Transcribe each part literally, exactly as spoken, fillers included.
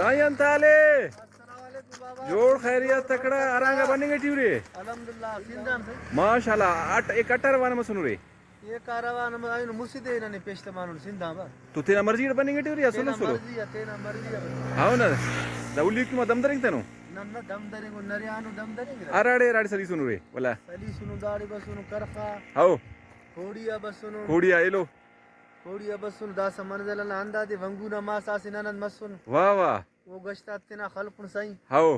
سائیں انت حال ءِ؟ السلام علیکم بابا۔ جوڑ خیریت تکڑا، ہرانگا بننگ ٹی ارے؟ الحمدللہ، سندھ آن سائیں۔ ماشاءاللہ، اٹ، ایک اٹ روانہ مسنورے؟ ایک آ روانہ م-، اینو مسہ دے ننے پیش تمانن سندھ آن با۔ تو تینا مرضی اٹ بننگ ٹی ارے یا سلو تینا سلو؟ مرضی آ، تینا مرضی آ۔ ہاں نا، دا اولیکو ما دم درنگ تنو؟ نہ، نہ، دم درنگ و نریانو دم درنگ۔ ہراڑے ہراڑے سلیسنورے، ولا؟ سلیسنو داڑے بسنو کرخا۔ ہاؤ۔ کوڑی آ بسنو۔ کوڑی آ ایلو۔ کوڑی آ بسن، داسہ منزل ئنا ہندادے ونگونا ماس آ سے نن انت مسن۔ واہ واہ۔ او گشتات تینا خلکن سائیں۔ ہاؤ۔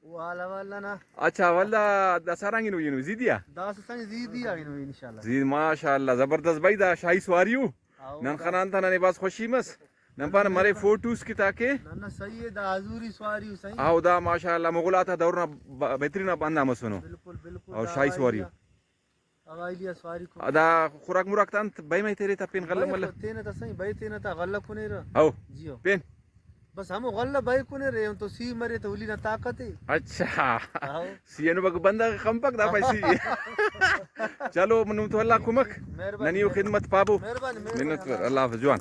او حال احوال ننا۔ اچھا، ولدا داسہ ہرانگ ہنوئی ہنوئی زیدی آ؟ داسہ سائیں زیدی آ ہنوئی انشاءاللہ۔ زید، ماشاءاللہ، زبردست بھائی، دا شاہی سواری ءُ۔ ہاؤ، نن دا خنان تا ننے بھاز خوشی مس۔ نن پانہ مرے فوٹوز کہ تاکہ۔ نہ، نہ، صحیح ءِ، دا حضوری سواری ءُ سائیں۔ ہاؤ، دا ماشاءاللہ مغل آتا دور نا ب-، بہترین آ بندغ مسنو۔ بالکل، بالکل، اور دا شاہی سواری۔ حوائلی آ۔ اوائلی آ سواری کو۔ دا خوراک مراک تا انت بئے مئے تیرے تا پین غلہ ملہ؟ تینا تا سائیں، بئے تینا تا غلہ کنیرہ۔ ہو۔ جی ہو۔ پین؟ بس ہمو غلہ بئے کنیرہ، ایہن تو سی مرے تو ہلی نا طاقت ءِ۔ اچھا۔ ہو۔ سی اینو بگ بندغ خمپک دا پائے سی۔ چلو، منو تو اللہ کمک۔ مہربانی، ننی او مہربانی۔ خدمت پابو۔ مہربانی، مہربانی۔ منت وار، اللہ حافظ جوان۔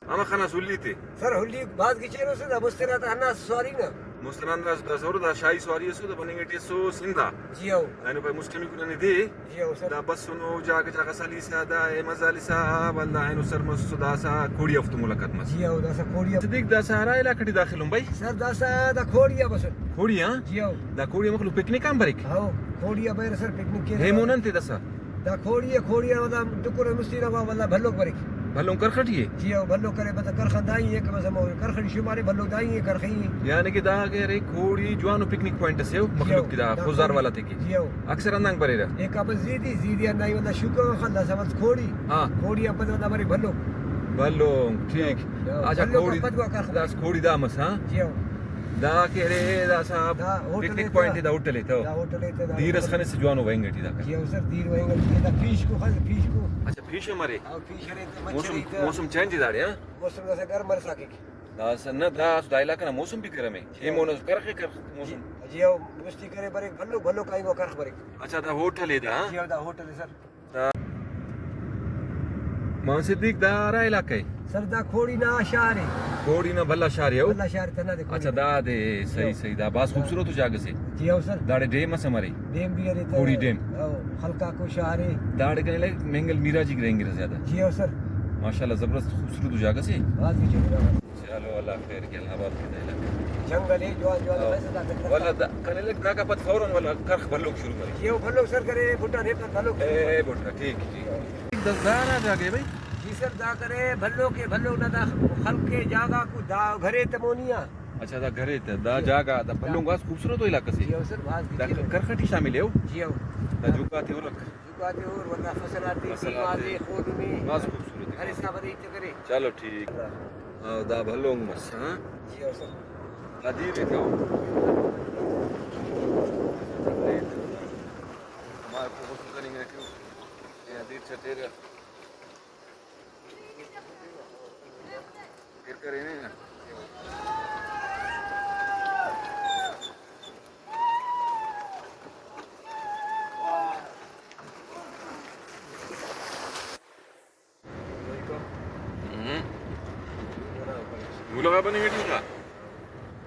ہمہ خناس ہلی تے۔ سر، ہلی بھاز گچین اسے، دا مست ئنا تا ہندا سواری نا۔ مست ئنا ہندا دا سر، دا شاہی سواری اسو، دا بننگ ٹی اسو سندھ آ۔ جی ہو۔ اینو پائے مسٹمی کو ننے دے۔ جی ہو سر۔ دا بسنو جاگہ جاگہ سلیسہ، دا اے مزہ ہلسہ، ولدا اینو سر مسو داسہ کوڑی ہفتو ملاقات مس۔ جی ہو، داسہ کوڑی ہفتو۔ صدیق، داسہ ہرا علاقہ ٹی داخل اُن بھائی؟ سر، داسہ دا کوڑی آ بسن۔ کوڑی آ؟ جی ہو۔ دا کوڑی آ مخلوق پکنک آن بریک؟ ہو، کوڑی آ بریرہ سر، پکنک کیرہ۔ ایمون انتے داسہ؟ دا کوڑی ءِ، کوڑی ءِ دا ٹکر ءِ مستی نا وا ولدا بھلوک بریک۔ بھلوک کرخ ٹی ءِ؟ جی ہو، بھلوک کرے، بس کرخ آن دائی ءِ کہ بس ہمو کرخ ٹی شمارے، بھلوک دائی ءِ، کرخی ءِ۔ یعنی کہ دا کہ ارے کوڑی جوانو پکنک پوائنٹ اسے ءُ جی ہو، مخلوق کی دا دا خضدار کوڑی۔ والا تے کہ جی ہو۔ اکثر ہندانگ بریرہ۔ ایک آ بس زیدی، زیدی آن دائی ولدا شوکا خل داسہ بس کوڑی۔ ہاں۔ کوڑی آن پد ولدا برے بھلوک۔ بھلوک، ٹھیک۔ جی ہو۔ اچھا، بھلوک کوڑی آن پد وا کرخ دا بریک۔ کوڑی دا مس، ہاں؟ جی ہو۔ دا کہ ارے، دا صاحب، دا ہوٹل پکنک ایتہ۔ پوائنٹ ای دا ہوٹل ایتہ۔ دا ہوٹل ایتہ، دا دیر اس ہوٹل۔ خنے سے جوانو وہنگ ٹی دا۔ جی ہو سر، دیر وہنگ ٹی دا پیش کو خل، پیش کو۔ اچھا، پیش ہم ارے۔ ہاں، پیش ارے تہ مچھلی موسم، تہ۔ موسم چینج ای داڑے، ہاں؟ موسم داسہ گرم مرسا کیک۔ داسہ نہ، دا، دا علاقہ نا موسم بھی گرم ہے۔ جی۔ اے مون کرخ ءِ کرخ موسم۔ جی ہو، مستی کرے بریک، بھلو، بھلو کائیں وہ کرخ بریک۔ اچھا، دا ہوٹل ہے دا، ہاں؟ جی ہو، دا ہوٹل ہے سر۔ دا مان صدیق، دا ہرا علاقہ ءِ؟ سر، دا کوڑی نا شار ءِ۔ کوڑی نا بھلا شار ءِ، او؟ بھلا شار ءِ تہ، نہ دے کوڑی۔ اچھا، دا دے، صحیح، ہاں۔ صحیح، دا بھاز خوبصورت جاگہ سے۔ جی ہو سر۔ داڑے ڈیم اس ہم ارے۔ ڈیم بھی ارے تہ۔ کوڑی ڈیم۔ او، خلقا کو شار ءِ۔ داڑے کنے لگک مینگل میرا جی گرینگرہ زیادہ۔ جی ہو سر۔ ماشاءاللہ، زبردست خوبصورت جاگہ سے۔ بھاز گچین جاگہ۔ چلو، اللہ خیر کے، اللہ آباد کے دے۔ جنگل ہے، جوان جوان ہاں۔ پیسہ دا کر۔ والا دا، کنے لگک دا کا پد فوراً والا کرخ بھلوک شروع کرے۔ یہ بھلوک سر کرے، بھٹا ریپر بھلوک۔ اے، اے، بھٹا، ٹھیک، ٹھیک۔ دس دا ہرا جاگہ ہے بھائی؟ جی سر، دا کرے بھلوک ہے، بھلوک نا دا خلق کے جاگہ کو دا گھرے تمونیا۔ اچھا، دا گھرے تہ، دا جی۔ جاگہ، دا بھلوک بھاز خوبصورت علاقہ سے۔ جی ہو سر، بھاز دا گچین۔ کرخ ٹی شامل ہے او؟ جی ہو۔ دا جھکا تے او لکھ۔ جھکا تے اور ولدا فصل آتے، فصل آتے۔ دیوال تے، خون میں۔ بھاز خوبصورت ہے۔ ہر حساب ارے ہیت کرے۔ چلو ٹھیک۔ ہاں، دا بھلونگ مس، ہاں؟ جی ہو سر۔ دا دیر ہے تو۔ ہمارے کو غسل کریں گے کیوں؟ یہ دیر چٹے رہا۔ پھر کرے نہیں نا۔ ہوں۔ مولو کا بنے بیٹھی تھا؟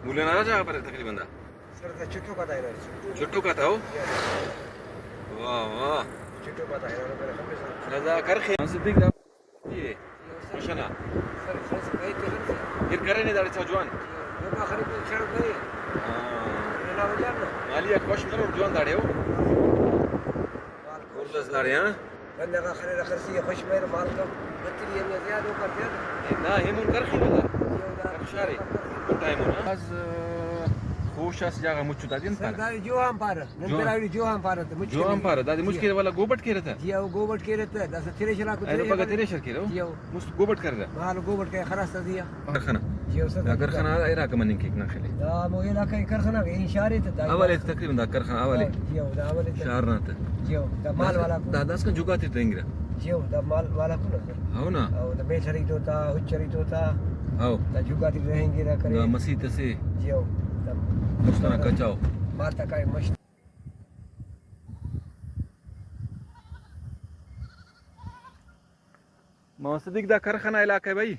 مولو نارا جا پر تقریباً دا۔ سر، دا چٹو کا دائرہ ہے۔ چٹو کا تھا وہ؟ واہ، واہ۔ چٹو کا دائرہ ہے، میرے خیال میں سر۔ دا، دا کرخ ءِ۔ ہاں، صدیق دا۔ یہ، خوش نا۔ سر، خوش بھائی تو سر۔ پھر کرے نے داڑے چا جوان۔ وہ کا خرید چڑھ گئے۔ ہاں۔ اللہ وجہ نا۔ مالی خوش کرو جوان داڑے ہو۔ زبردست داڑے، ہاں۔ بندغ آ خنرہ خرسی آ خوش مریر، مالک ہم بتری ہم یا زیادہ اوکان زیادہ۔ نا، ایمون کرخی ولدا۔ جی، اودا۔ کرخ شارے۔ کرخ شارے۔ بھٹا ایمون، ہاں۔ بھاز، آ، خوش اس جاگہ مچو تا دین سر، پارہ۔ دادے جو ہم پارہ۔ نن جو۔ تراویڑی جو ہم پارہ تہ مچ جو ہم کننگ۔ پارہ۔ دادے مچ جی۔ کیرہ ولدا گوبٹ کیرہ تہ۔ جی، او گوبٹ کیرہ تہ۔ داسہ تھریشر آکو ایلو تھریشر پگہ کرے۔ تھریشر کیرہ۔ جی، او۔ مست گوبٹ کریرہ۔ مال گوبٹ کرے خراس تا زیہا۔ کرخانہ۔ جی، او سر۔ دا کرخانہ ہرا علاقہ مننگ کیک نا خیال اے؟ دا ہمو علاقہ ئے کرخانہ غا، اے شار اے تہ دا۔ اول اے تقریباً دا کرخانہ اول اے۔ جی، او دا اول اے تہ۔ شار نا تہ۔ جی، او دا مال والا کو۔ دا داسکان جگاتے رہینگرہ۔ جی، او دا مال والا کو نا سر۔ ہاؤ نا۔ او دا میل ہری تو تا، ہچ ہری تو تا۔ ہاؤ۔ دا جگاتے رہینگرہ کرے۔ دا مسیت اسے۔ جی، او۔ مست ئنا کچاؤ۔ مال تا کائے مست۔ محمد صدیق، دا کرخ ئنا علاقہ ءِ بھائی؟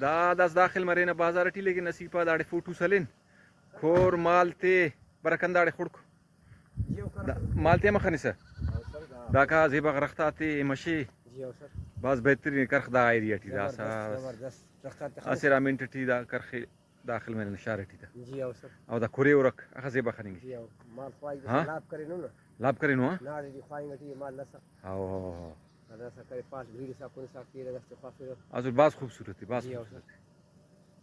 دا داسہ داخل مرینہ بازار ٹی، لیکن اسیپا داڑے فوٹوس ہلین۔ کھور مال تے برک ہنداڑے خڑک۔ دا مال تے ہم خنسہ۔ داکا زیبا درخت آتے مشے۔ بھاز بہترین کرخ دا ایریا ٹی داسہ۔ اسہ ارا منٹ ٹی دا کرخ داخل مرینہ شار ٹی تا۔ او دا کھرے ہرک، اخہ زیبا خننگے۔ ہاں؟ لاپ کرینو نا۔ لاپ کرینو، ہاں؟ ہاں، ہاں، ہاں۔ داسہ کرے پاڷ بھیڑسا کنسا کیرہ داستے خوافرہ۔ اسل بھاز خوبصورت ءِ، بھاز خوبصورت ءِ۔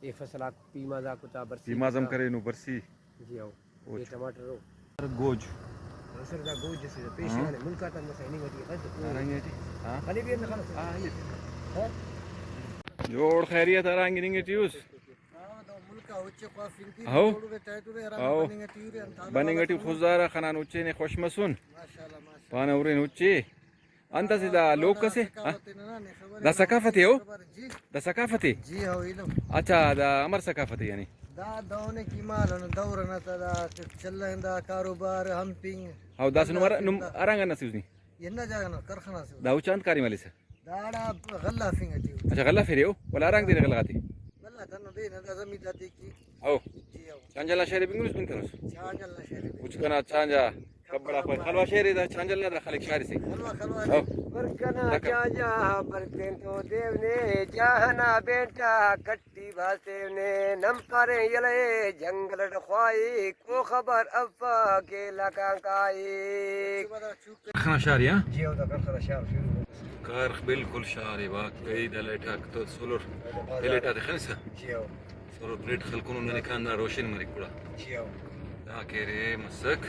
اے فصل آک پیماز آکو تا برسی پیماز ہم تا۔ کرینو، برسی۔ جی ہو۔ او اے چ۔ ٹماٹر ہو۔ گوج۔ سر دا گوج اسے پیش ہاں۔ ملک آتا اندر سائننگ اٹی خرچ۔ ہاں، رنگ اٹی۔ ہاں۔ خلی بھی اندر خلاص۔ ہاں، یہ۔ ہاں۔ جوڑ خیریت آ رنگ ننگ اٹی اس۔ ہاں، دا ملک آ اچ خواہ فنتی ہو۔ جوڑ ارے تیٹو ارے آرام ہو۔ بننگ اٹی ارے انت۔ بننگ اٹی خضدار آ خنان اچے نے خوش مسن۔ ماشاءاللہ، ماشاءاللہ۔ پانہ ارین اچے۔ انت اسہ دا لوک اسے، ہاں؟ دا ثقافت ءِ ہو؟ جی۔ دا ثقافت ءِ؟ جی ہو، ایلم۔ اچھا، دا امر ثقافت ءِ یعنی؟ دا دہنک ایمال ئنا دور ئنا تا دا چلہ ہندا کاروبار ہمپنگ۔ ہو، داسہ نم ہر-، نم ہرانگ ئنا سے اس نی؟ ہندا جاگہ نا کرخ ئنا سے۔ دا او چاند کاریم ہلیسہ؟ داڑا غلہ ہرفنگ ٹی او۔ اچھا، غلہ ہرفیرے او؟ ولا ہرانگ دیرے غلہ غاتے؟ غلہ دنو دے نا دا زمیندار تے کی۔ ہو۔ جی ہو۔ چانجل نا شعر بنگنس بنتنس؟ چانجل نا شعر بنگنس۔ مچ کنا چانجا کبڑا پائے۔ خلوا شعر دا چانجل نا دا خلک شعر سے۔ خلوا، خلوا۔ ہو۔ بر کنا دکا۔ چانجا بر تین تو دیو نے جہانا بیٹا کٹی بھاز تیو نے نم پارے یلے جنگل اٹ خواہی کو خبر افا کے لکان کائی۔ کرخ ئنا شار ءِ، ہاں؟ جی ہو، دا کرخ ئنا شار شروع۔ کرخ بالکل شار ءِ، واقعی دا لائٹ آک تو سولر پلیٹ آتے خنسہ۔ جی ہو۔ سولر پلیٹ خلکنو ننے کان دا روشن مریک گڑا۔ جی ہو۔ دا کہ ارے مسک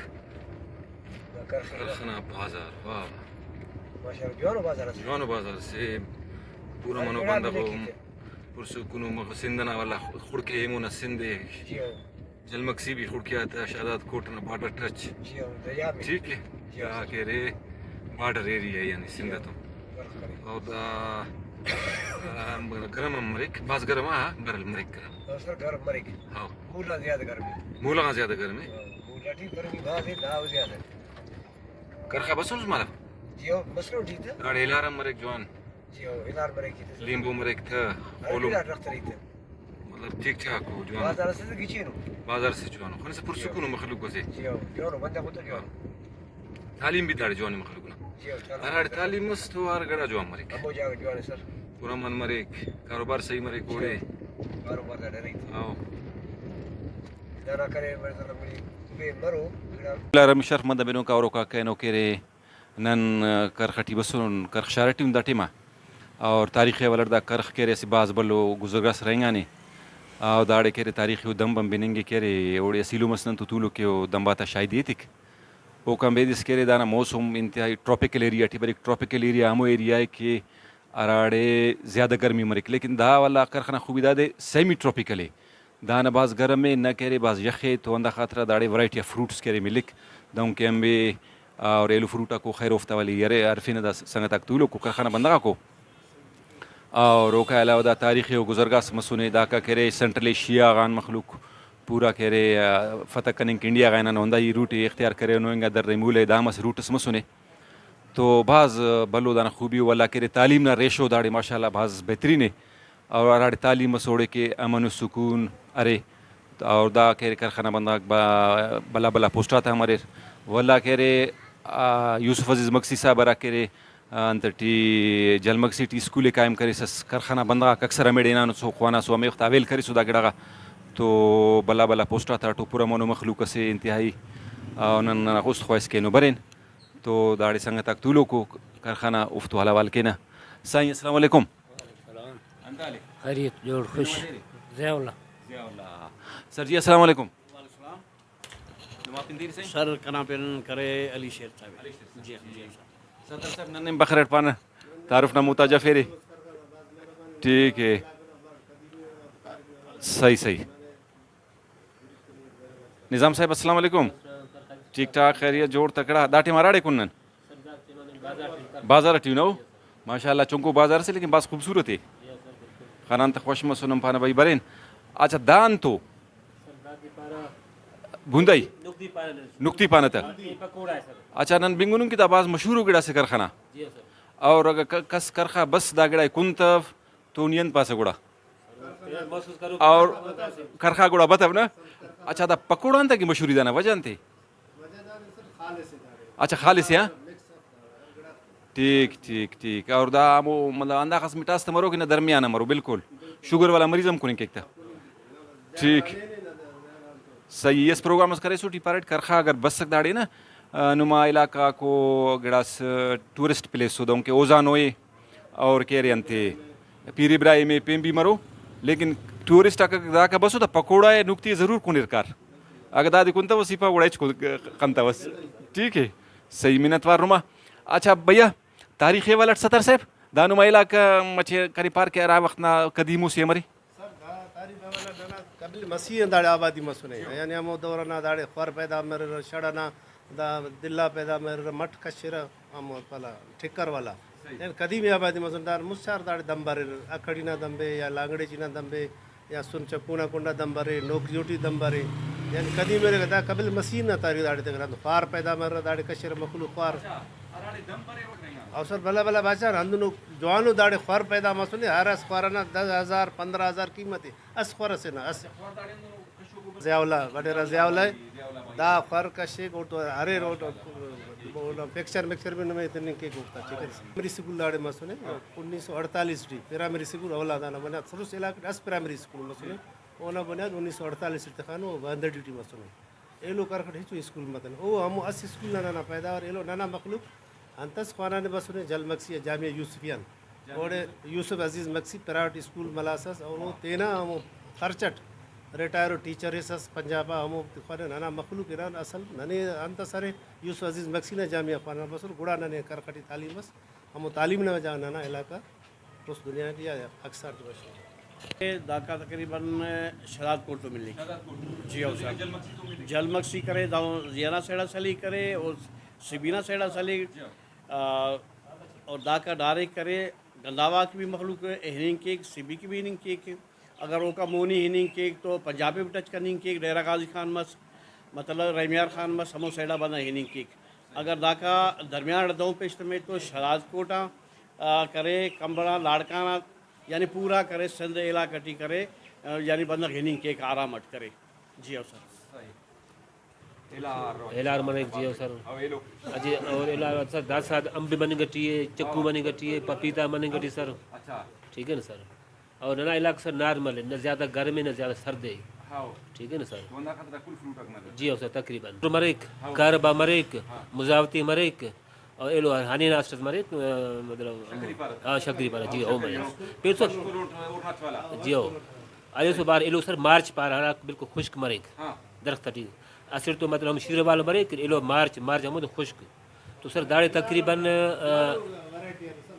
دا کرخ ئنا۔ کرخ ئنا بازار، واہ۔ ماشاءاللہ، جوانو بازار اسے۔ جوانو بازار اسے، پورا منو بندغ او۔ پرسکونو مخ سندھ ئنا ولا خڑکے ایمون آ سندھ ءِ۔ جی ہو۔ جلمکسی بھی خڑکیا تا شہداد کوٹ نا بارڈر ٹچ۔ جی ہو، دریا میں۔ ٹھیک ہے۔ جی ہو۔ یا کہ ارے بارڈر ایریا یعنی سندھ تو۔ برخ کرے۔ او دا، آ، گرم ہم مریک، بھاز گرم آ، برل مریک گرم۔ ہاں سر، گرم مریک۔ ہاں۔ مولا زیادہ گرمی۔ مولا غان زیادہ گرمی۔ ہاں، مولا ٹی گرمی بھاز ہے، دا زیادہ۔ کرخا بسونس مالا؟ جی ہو، بسنو ٹی تا۔ داڑے الار ہم مریک جوان۔ جی ہو، الار مریک تے۔ لیمبو مریک تھا، ہر خولم۔ الار رخت رہی تے۔ مطلب ٹھیک ٹھاک ہو، جوان۔ بازار سے گچینو۔ بازار سے جوانو۔ خن سے پرسکونو مخلوق اسے۔ جی ہو، جوانو، بندہ کو تو جوانو۔ تعلیم بھی داڑے جوان مخلوق نا۔ جی ہو، تعلیم ہر آڑے تعلیم مس تو ہر گڑا جوان مریک۔ ہمو جاگہ جوان ہے سر۔ پرامن مریک، کاروبار صحیح مریک اوڑے۔ کاروبار دا ڈرے۔ ہاں۔ دانا کرے، مڑے، مڑے، مرو، گڑا۔ لارم شرف مند بنو کا اورو کا کینو کرے۔ نن کرخ ٹی بسون، کرخ شار ٹی ان دا ٹائما۔ اور تاریخی حوالہ اٹ دا کرخ کہ ارے اسہ بھاز بھلو گزرگاس رہینگانے۔ اور داڑے کہ ارے تاریخی او دمب ہم بننگے کہ ارے اوڑے اسہ ایلم اس نن تو تولوک کہ او دمب آتا شاہدی ایتک۔ اوکان بیدس کہ ارے دانا موسم انتہائی tropical area tea break. Tropical area ہمو ایریا ءِ کہ ہراڑے زیادہ گرمی مریک، لیکن دا ولا کرخ نا خوبی دادے سیمی ٹراپیکل ءِ۔ دانا بھاز گرم ءِ نہ کہ ارے، بھاز یخ ءِ، تو ہندا خاطرا داڑے ورائٹی آف فروٹس کہ ارے ملک، دہنکہ امبے اور ایلو فروٹ آکو، خیر اوفتا ولی ارے ہرفینہ دا سنگت آک تولوکو، کرخ ئنا بندغ آکو۔ اور اوکا علاوہ دا تاریخی او گزرگاس مسنے، داکا کہ ارے سینٹرل ایشیا غان مخلوق پورا کہ ارے، آ، فتح کننگ کہ انڈیا غا ہنانو، ہندا ہی روٹ ءِ اختیار کرینو، انگا درے مولہ دا ہم اسہ روٹ اس مسنے۔ تو بھاز بھلو دانا خوبی ءِ۔ ولا کہ ارے تعلیم نا ریشو داڑے ماشاءاللہ بھاز بہترین ءِ۔ اور ہراڑے تعلیم اس اوڑے کہ امن و سکون ارے۔ اور دا کہ ارے کرخ ئنا بندغاک با-، بھلا بھلا پوسٹ آتا ہم اریر۔ ولا کہ ارے، آ، یوسف عزیز مگسی صاحب ہرا کہ ارے، آ، انت ٹی جلمگسی ٹی اسکول ءِ قائم کریسس، کرخ ئنا بندغاک اکثر ہمیڑے ہنانو سو خواناسو، ہمے وخت اویل کریسو دا گڑا غا۔ تو بھلا بھلا پوسٹ آتا ٹو پورا مونو مخلوق اسے انتہائی، آ، نن ننا است خواہس کہ اینو برین۔ تو داڑے سنگت آک تولوکو کرخ ئنا، اوفتو حال احوال کینہ۔ سائیں السلام علیکم۔ سلام۔ انت حال ءِ؟ خیریت، جوڑ، خوش۔ ضیاء اللہ۔ ضیاء اللہ۔ سر جی السلام علیکم۔ وعلیکم السلام۔ نما پن دیر سائیں؟ سر کنا پن کرے علی شیر صاحب۔ علی شیر صاحب۔ جی، جی۔ جی۔ صدر صاحب نن ہم بخیر اٹ پانہ، تعارف نا محتاج افیرے۔ ٹھیک ہے۔ صحیح، صحیح۔ نظام صاحب السلام علیکم۔ ٹھیک ٹھاک، خیریت، جوڑ تکڑا۔ دا ٹائم ہراڑے کن نن؟ بازار ٹی نو۔ ماشاءاللہ چنکو بازار سے لیکن بھاز خوبصورت ہے۔ خنان تہ خوش مسن ہم پانہ بھائی برین۔ اچھا دان تو؟ سر دادے پارہ بوندائی؟ نکتی پانہ تہ۔ پکوڑا ہے سر۔ اچھا، نن بنگنن کہ دا بھاز مشہور ءُ گڑاسے کرخانہ۔ جی سر۔ اور اگہ ک-، کس کرخا بس دا گڑائے کنتو تو نی انت پاسہ گڑا؟ محسوس کرو۔ اور کرخا گڑا بتو نا؟ اچھا، دا پکوڑا انت کہ مشہوری دانا وجہ انت؟ اچھا، خالص ہے، ہاں؟ ٹھیک، ٹھیک، ٹھیک۔ اور دا ہمو مطلب ہنداخس مٹاس تہ مرو کہ نہ درمیان آ مرو، بالکل۔ شوگر والا مریض ہم کُننگ کیک تہ۔ ٹھیک۔ صحیح، اس پروگرام اس کریسو ٹی پاریٹ کرخا اگر بسک داڑے نا، آ، نما علاقہ کو گڑاس ٹورسٹ پلیس او دہنکہ اوزانو اے۔ اور کہ ارے انتے پیر ابراہیم ءِ پین بھی مرو، لیکن ٹورسٹ آک داکا بسو تہ پکوڑا ءِ نکتی ءِ ضرور کنر کار۔ اگہ دادے کنتوس ای پاو گڑا ہچ کن-، کنتوس۔ ٹھیک ہے، صحیح، منت وار نما۔ اچھا بھیا، تاریخی حوالہ اٹ ستار صاحب، دا نما علاقہ مچہ کنے پار کہ ہرا وخت نا قدیم او سے امرے؟ سر، دا تاریخ حوالہ ننا قبل مسیح آن داڑے آبادی مسنے، یعنی ہمو دور ئنا داڑے خور پیدا مریرہ، شڑ ئنا دا دلہ پیدا مریرہ، مٹ کشرہ، ہمو پلا ٹھکر والا۔ یعنی قدیمی آبادی مسنے، داڑے مسہ آر داڑے دمب اریر، اکھڑی نا دمبے یا لانگڑیچی نا دمبے یا سن چکو نا کنڈا دمب ارے، نوک جوٹی دمب ارے۔ یعنی قدیم ارے، دا قبل مسیح نا تاریخ داڑے تقریباً خوار پیدا مریرہ، داڑے کشرہ مخلوق خوار۔ او سر، بھلا بھلا بادشاہ ہندنو جوانو داڑے خور پیدا مسنے، ہر اسہ خور ئنا دس ہزار، پندرہ ہزار قیمت ءِ، اسہ خور ئسے نا، اسہ۔ ضیاء اللہ، وڈیرہ ضیاء اللہ ءِ۔ دا خور کشیک، اوڑتون اریر، اوڑتون پکچر مکچر بھی نمے تننگ کیک اوفتا، ٹھیک ہے۔ پرائمری اسکول داڑے مسنے، انیس سو اڑتالیس ٹی پرائمری اسکول اولا دانا بنیاد، سروس علاقہ ٹی اسہ پرائمری اسکول مسنے، اونا بنیاد انیس سو اڑتالیس ٹی تخانو، باندڑی ٹی مسنے۔ ایلو کرک اٹ ہچو اسکول متنے۔ او ہمو اسہ اسکول نا ننا پیداوار ایلو ننا مخلوق انتس خوانانے بسنے، جل مگسی آ جامعہ یوسفی آن۔ اوڑے یوسف عزیز مگسی پرائیویٹ اسکول ملاسس اور او تینا ہمو خرچ اٹ ریٹائر ٹیچر اس ئس پنجاب آ، ہمو خوانہ۔ ننا مخلوق ہنان اصل ننے انتس ارے یوسف عزیز مگسی نا جامعہ خوانان بسر، گڑا ننے کرک اٹی تعلیم بس۔ ہمو تعلیم نا وجہ غان ننا علاقہ اس دنیا ٹی یا اکثر ٹی مشہور۔ داکا تقریباً شہداد کوٹ تو ملیک۔ شہداد کوٹ تو۔ جی ہو سر۔ جل مگسی تو ملیک۔ جل مگسی کرے، دا زینا سیڈا سلیک کرے، او سبینا سیڈا سلیک۔ جی ہو۔ آ، اور داکا ڈائریکٹ کرے، گنداوا کہ بھی مخلوق ہننگ کیک، سبی کہ بھی ہننگ کیک۔ اگر اوکا مونی ہننگ کیک تو پنجاب بھی ٹچ کننگ کیک، ڈیرہ غازی خان مس، مطلب رحمیار خان مس، ہمو سیڈا بندغ ہننگ کیک۔ اگر داکا درمیان اٹ دہن پیش تمے تو شہداد کوٹ آ، آ، کرے، کمبڑ آ، لاڑکان آ، یعنی پورا کرے، سندھ علاقہ ٹی کرے، آ، یعنی بندغ ہننگ کیک آرام اٹ کرے۔ جی ہو سر۔ ہلار مریک، جی ہو سر۔ جی، اور ہلار سر، داسہ انب مننگ ٹی ءِ، چکو مننگ ٹی ءِ، پپیتا مننگ ٹی سر۔ ٹھیک ہے نا سر؟ اور ننا علاقہ سر نارمل ہے، نہ زیادہ گرم ہے، نہ زیادہ سرد ہے۔ ٹھیک ہے نا سر؟ جی ہو سر، تقریباً۔ مریک، کاربا مریک، مزاوتی مریک، اور ایلو ہنین آسٹس مریک، آ، مطلب، ہاں، شکری پارہ، جی، او مریک۔ پین سر، جی ہو۔ ایلو سر بار، ایلو سر مارچ پارہ، ہرا بالکل خشک مریک۔ درخت ٹی۔ اسٹ تو مطلب ہم شیرہ والو مریک، ایلو مارچ، مارچ ہمودے خشک۔ تو سر داڑے تقریباً، آ،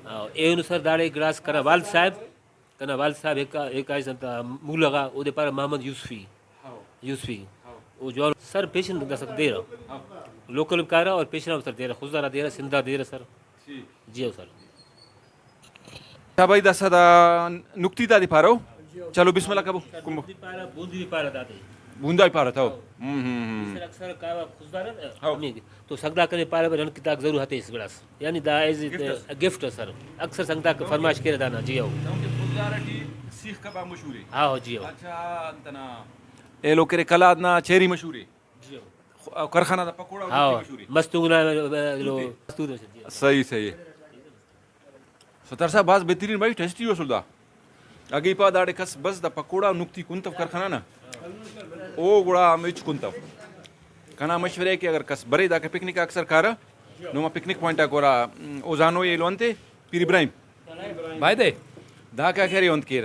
آ، ایہن سر داڑے گڑاس کنا والد صاحب، کنا والد صاحب ایک، ایک آئس انت مولغا، اودے پارہ محمد یوسفی۔ یوسفی۔ او جوان سر پیشن داسک دیرہ۔ لوکل کارہ اور پیشن سر دیرہ، خضدار دیرہ، سندھا دیرہ سر۔ جی ہو سر۔ اچھا بھائی، داسہ دا نکتی دادے پارو۔ چلو بسم اللہ کبو۔ کمبو۔ نکتی پارہ، بوندی پارہ دادے۔ بوندا ہی پارہ تھو۔ ہم، ہم، ہم۔ سر اکثر کارہ خضدار ہے۔ ہاؤ۔ ہمیں تو سگدا کنے پارہ بھئی نن کتاب ضرور ہتیس گڑاس۔ یعنی دا ایز گفٹ اس۔ گفٹ اس سر۔ اکثر سنگتاک فرمائش کیرہ دانا، جی ہو۔ دہنکہ خضدار ٹی سیخ کباب مشہور ہے۔ ہاؤ، جی ہو۔ اچھا، انتنا ایلو کرے قلات نا چیری مشہور ہے۔ جی ہو۔ خ-، کرخانہ دا پکوڑا ہاؤ، مشہور ہے۔ مستونگ نا، ایلو مستونگ نا، جی ہو۔ صحیح، صحیح۔ ستار صاحب، بھاز بہترین بھائی، ٹیسٹی اسل دا۔ اگہ ای پا داڑے کس بس دا پکوڑا و نکتی کنتو کرخانہ نا، او گڑا ہم ہچ کنتو۔ کنا مشورہ ءِ کہ اگر کس برے داکا پکنک آک سر کارہ، نما پکنک پوائنٹ آک ہرا، م، اوزانو ایلو انتے، پیر ابراہیم۔ بایدے داکا کہ ارے انت کیر،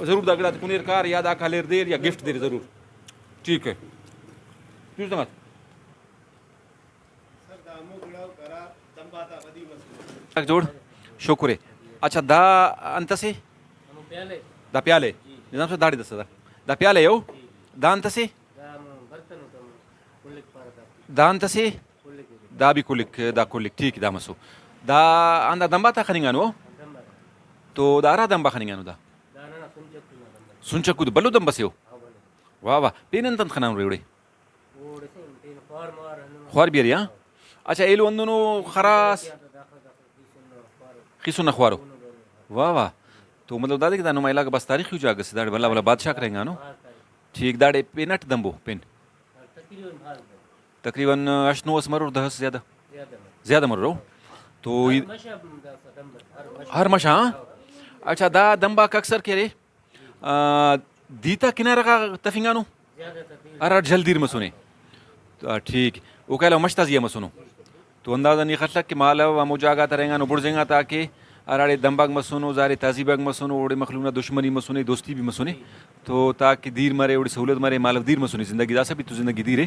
ضرور دا گڑاتے کنیر کار یا داکا ہلیر دیر یا گفٹ دیر ضرور۔ ٹھیک ہے۔ تیوس دمت۔ جوڑ، شکر ہے۔ اچھا، دا انت اسے؟ دا پیالہ ہے؟ نظام صاحب، داڑے دسہ دا۔ دا پیالہ ہے او؟ دا انت اسے؟ دا انت اسے؟ دا بھی کلک، دا کلک، ٹھیک، دا مسو۔ دا آن دا دمب آتا خننگانو؟ تو دا ہرا دمب آ خننگانو دا؟ سن چکو دا بھلو دمب اسے او؟ واہ واہ، پین انت انت خنانو ریوڑے؟ خوار بھی ارے، ہاں؟ اچھا، ایلو ہندنو خراس خیسن نا خوارو۔ واہ واہ۔ تو مطلب دادے کہ دا نما علاقہ بس تاریخی جاگہ سے، داڑے بھلا بھلا بادشاہ رہینگانو۔ ٹھیک، داڑے پین اٹ دمبو پین؟ تقریباً ہشت نو اس مرور، دہ اس زیادہ؟ زیادہ مرور۔ تو ای-، ہر مش آ، ہاں؟ اچھا، دا دمباک اکثر کہ ارے، آ، دیتا کنارہ غا تفنگانو؟ ہراٹ جھل دیر مسنے۔ آ، ٹھیک۔ اوکا علاوہ مش تا زیہا مسنو۔ تو اندازہ نی خلک کہ مالو ہمو جاگہ غاتا رہینگانو بڑزینگا، تاکہ ہراڑے دمباک مسنو، ظاہر اے تہذیباک مسنو، اوڑے مخلوق نا دشمنی مسنے، دوستی بھی مسنے۔ تو تاکہ دیر مرے، اوڑے سہولت مرے، مالو دیر مسنے، زندگی داسہ بھی تو زندگی دیر اے۔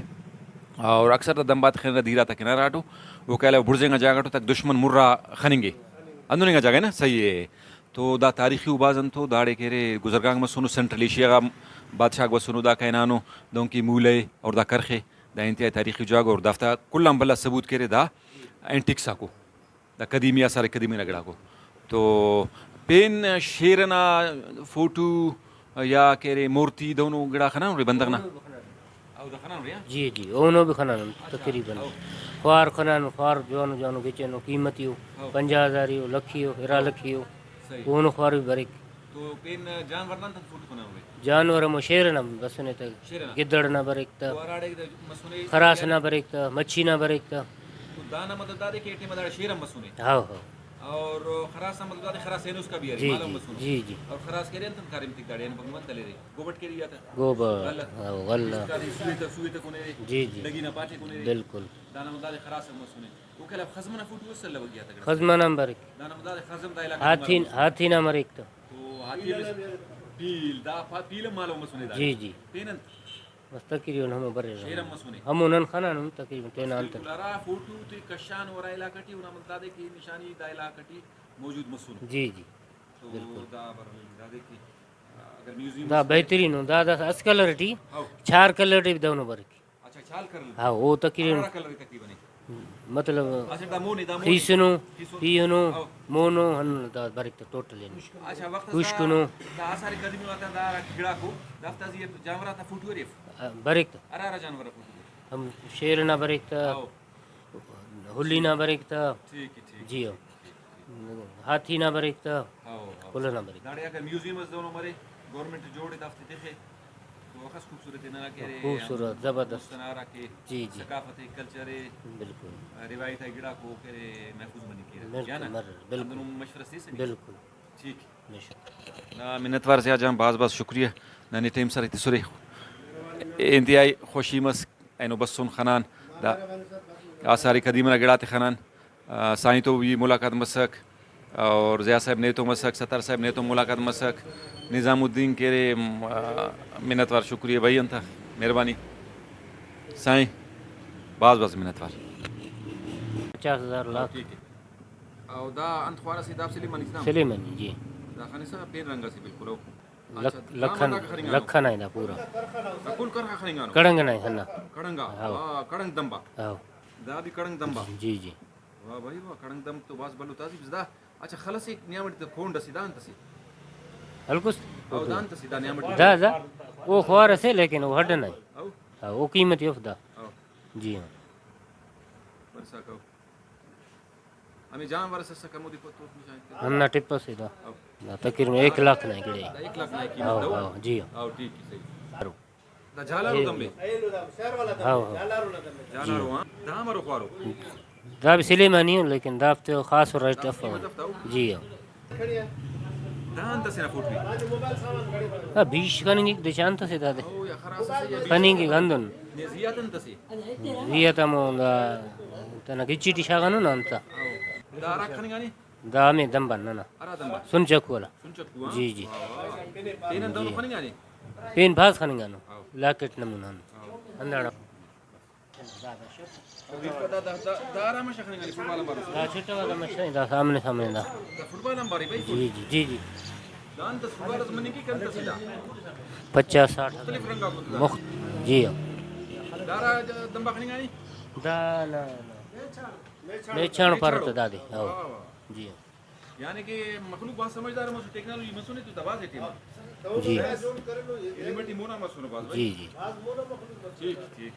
اور اکثر دا دمب آتے خننہ دیر آتا کنارہ غاٹو، اوکا علاوہ بڑزینگا جاگہ غاٹو، تاکہ دشمن مرا خننگے۔ ہندن انگا جاگہ اے نا، صحیح اے۔ تو دا تاریخی ءُ بھاز انت ءُ داڑے کہ ارے گزرگانک مسنو، سینٹرل ایشیا غا بادشاہک بسنو، داکا ہنانو، دہنکہ مولہ ءِ اور دا کرخ ءِ، دا انتہائی تاریخی جاگہ اور دافتا کل آن بھلا ثبوت کہ ارے دا اینٹیکس آکو، دا قدیمی آثار قدیمہ نا گڑاکو۔ تو پین شیر ئنا فوٹو یا کہ ارے مورتی دہنو گڑا خنانرے بندغ نا؟ جی جی، اوہنو بھی خنانن تقریباً۔ خوار خنانن، خوار جوانو جوانو گچینو، قیمتی ءُ، پنجاہ ہزاری ءُ، لکھی ءُ، ارا لکھی ءُ۔ اوہنو خوار بھی بریک۔ تو پین جانور نا انت فوٹو خنانرے؟ جانور ہمو شیر ئنا بسنے تہ، شیر ئنا؟ گدڑ نا بریک تہ، تو ہراڑے مسنے خراس نا بریک تہ، مچھی نا بریک تہ۔ تو دانا مطلب دادے کہ اے ٹائم داڑے شیر ہم مسنے؟ How how. اور خراس نا مطلب دادے خراس اینو اسکا بھی ارے، جی مالو جی مسنو۔ جی جی۔ اور خراس کہ ارے انت انت کاریم تک داڑے، اینو بھگوان تلے دے۔ گوبٹ کیرہ ایہا تہ۔ گوبٹ، غلہ۔ ہاں، غلہ۔ اسکا دے سوئے تہ، سوئے تہ کنے دے۔ جی، جی۔ ڈگی نا پاٹے کنے دے۔ بالکل۔ دانا ولدا دے خراس ہم مسنے۔ اوکا علاوہ خزم ئنا فوٹو اس الوگی آ تہ گڑا۔ خزم ئنا ہم بریک۔ دانا ولدا دے خزم دا علاقہ ہاتھی، مالو مسنے۔ ہاتھی نا مریک تہ۔ تو ہاتھی ہم اس-، پیل، دا پا-، پیل ہم مالو مسنے دا۔ جی، جی۔ پین انت؟ بس تقریباً ہمو بریرہ۔ شیر ہم مسنے۔ ہمو نن خنانن تقریباً تینا بس انت۔ بالکل، ہرا فوٹو تے کشانو ہرا علاقہ ٹی، اونا مطلب دادے کہ نشانی دا علاقہ ٹی موجود مسنو۔ جی، جی۔ تو بالکل۔ دا بر-، دادے کہ اگر میوزیم دا اس بہترین ءُ، دا داسہ اسہ کلر ٹی، ہاؤ۔ چار کلر ٹی بھی دہنو بریک۔ اچھا، چار کلر۔ ہاں، او تقریباً ہرا کلر تقریباً۔ مطلب اچھا، دا مون اے، دا مون اے۔ خیسنو، خیسنو۔ پیہنو، ہاؤ۔ مونو، ہندن دا بریک تہ ٹوٹل اینو۔ اچھا، وخت اس پوشکنو۔ دا آثار قدیمہ غاتا دا ہرا گڑاکو، دافتا زی جانور آتا فوٹو ارے اف؟ آ، بریک تہ۔ ہرا ہرا جانور نا فوٹو ارے؟ ہم شیر نا بریک تہ۔ ہاؤ۔ ہلی نا بریک تہ۔ ٹھیک اے، ٹھیک اے، جی ہو۔ ٹھیک اے، ٹھیک اے۔ ہاتھی نا بریک تہ۔ How, how. کل ئنا بریک۔ داڑے اگر میوزیم اس دہنو مرے، گورنمنٹ جوڑ اے دافتے تخے، تو اخس خوبصورت اے ننا کہ ارے، خوبصورت، زبردست۔ مست ئنا ہرا کہ جی، جی۔ ثقافت اے، کلچر اے، بالکل۔ روایت آ گڑاکو کہ ارے محفوظ مننگ کیرہ۔ بالکل، یا نا؟ مرر، بالکل۔ ہندنو مشورہ اس تسنے۔ بالکل۔ ٹھیک۔ بے شک۔ نا منتوار ضیاء جان، بھاز بھاز شکریہ ننے ٹائم سر ایتسرے۔ انتہائی خوشی مس اینو بسن خنان دا آثار قدیمہ نا گڑاتے خنان۔ آ، سائیں تو بھی ملاقات مسک اور ضیاء صاحب نیتون مسک، ستار صاحب نیتون ملاقات مسک، نظام الدین کہ ارے، م-، آ، منتوار شکریہ بھائی انت مہربانی سائیں، بھاز بھاز منتوار۔ پچاس ہزار لاکھ۔ ٹھیک ہے۔ او دا انت خوار اسے، دا سلیمانی سے دا؟ سلیمانی، جی۔ دا خنسا پین رنگ اسے بالکل او۔ لکھ-، اچھا، دا لکھن، بندغ خننگانو؟ لکھن آ دا پورا۔ دا کل کرخ آ خننگانو؟ کڑنگ نا ہندا۔ کڑنگ آ؟ ہاؤ۔ آ، کڑنگ دمب آ؟ ہاؤ۔ دا بھی کڑنگ دمب آ؟ جی، جی۔ واہ بھائی واہ، کڑنگ دمب تو بھاز بھلو تہذیب سے دا۔ اچھا، خل اسے نیامٹ تے کونڈ اسے دا انت اسے؟ ہلکس؟ او دا انت اسے دا نیامٹ تے؟ دا، دا۔ او خوار اسے لیکن او ہڈ نا۔ ہاؤ۔ ہاؤ، او قیمتی اف دا۔ ہاؤ۔ جی ہاں۔ برسا کاؤ۔ ہمے جانور اس اسکہ ہمودے پتو نشان ایتکہ۔ ہندا ٹپ اسے دا۔ او۔ دا تقریباً ایک لاکھ نا گڑے۔ دا ایک لاکھ نا قیمت ہاؤ، دا او؟ ہاؤ، جی ہاؤ۔ او، ٹھیک ہے، صحیح۔ ہاؤ۔ دا جھالارو جی، دمبے؟ جی۔ ہاؤ، ہاؤ۔ جھالارو، ہاں۔ دا امرو خوارو؟ دا بھی سلیمانی ہو، لیکن دا ہفتے خاص اور ریٹ اف ہو۔ جی ہاؤ۔ دا انت اسے نا فوٹو ءِ؟ دا بیش کننگک، دچان تسے دادے۔ او، یا خراس اسے یا بیش؟ کننگک ہندن۔ نے زیات انت اسے؟ زیات ہمو دا تینا گچی ٹی شاغانو نا انت۔ او۔ دا ہرا خننگانے؟ دا ہمے دمب آن ننا۔ ہرا دمب آن؟ سن چکو والا۔ سن چکو، ہاں؟ جی، جی۔ واہ، واہ۔ تینا دہنو جی۔ خننگانے؟ پین بھاز خننگانو۔ او۔ لاکٹ نمونہ ہندن۔ او۔ ہنداڑا۔ دا، دا، دا، دا ہرا مش خننگانے فٹبال آنبار؟ دا چھٹا والا مش ہے، دا سامنے، سامنے دا۔ دا فٹبال آنبار ءِ بھائی؟ جی، جی، جی، جی۔ دا انت فٹبال اس مننگ کہ کنت اسے دا؟ پچاس ساٹھ۔ مختلف رنگ آ مطلب۔ مخت-، جی ہاں۔ دا ہرا دمب آ خننگانے؟ دا نا، نا۔ میچان پر تو دادے، ہاؤ۔ واہ، واہ۔ جی ہاں۔ یعنی کہ مخلوق بھاز سمجھدار مسنے، ٹیکنالوجی مسنے تو دا بھاز اے ٹائم آ۔ جی۔ ایلو مٹی مونا مسنو بھاز بھائی۔ جی، جی۔ ٹھیک، ٹھیک۔